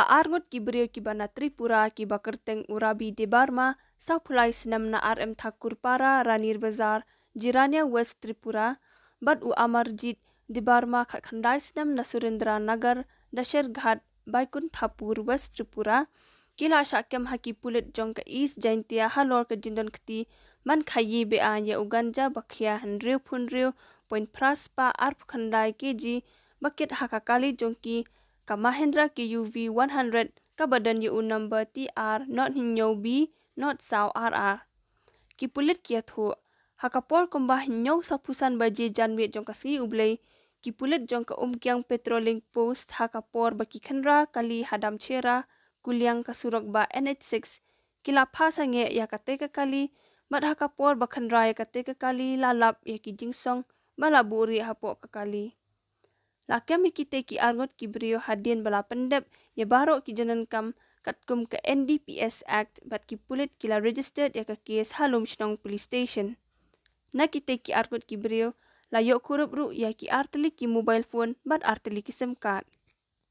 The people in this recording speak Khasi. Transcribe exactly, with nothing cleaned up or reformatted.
Ar ngut ki briew kiba na Tripura kiba kyrteng u Rabi Debbarma, sawphew lai snem, na R M Thakur Para, Ranir Bazar, Jirania West Tripura, bad u Amarjit Debbarma, khatkhyndai snem, na Surendra Nagar, Dasher Ghat, Baikunthapur, West Tripura, ki la shah kem ha ki pulit jong ka East Jaintia halor ka jingdon kti ban khaïi beaiñ ïa u ganja ba khia hynriewphew hynriew point phra spah arphew khyndai kg ba kit ha ka kali jong ki, ka Mahindra K U V one hundred, kaba don ïa u number T R nought hynñiew B nought saw R R. Ki pulit ki ïathuh, ha ka por kumba hynñiew sawphew san baje janmiet jong ka sngi U Blei, ki pulit jong ka Umkiang Patrolling Post, ha ka por ba ki khynra kali ha Damchera, Kuliang, ka surok ba N H six, ki la phah sangeh ïa katei ka kali, bad ha ka por ba khynra ïa katei ka kali la lap ïa ki jingsong ba la buhrieh hapoh ka kali. La kem ïa kitei ki ar ngut ki briew hadien ba la pyndep ïa baroh ki jingdonkam katkum ka N D P S Act, bad ki pulit ki la registered ïa ka case ha Lumshnong Police Station. Na kitei ki ar ngut ki briew la ïoh kurup ruh ïa ki ar tylli ki mobile phone bad ar tylli ki SIM card.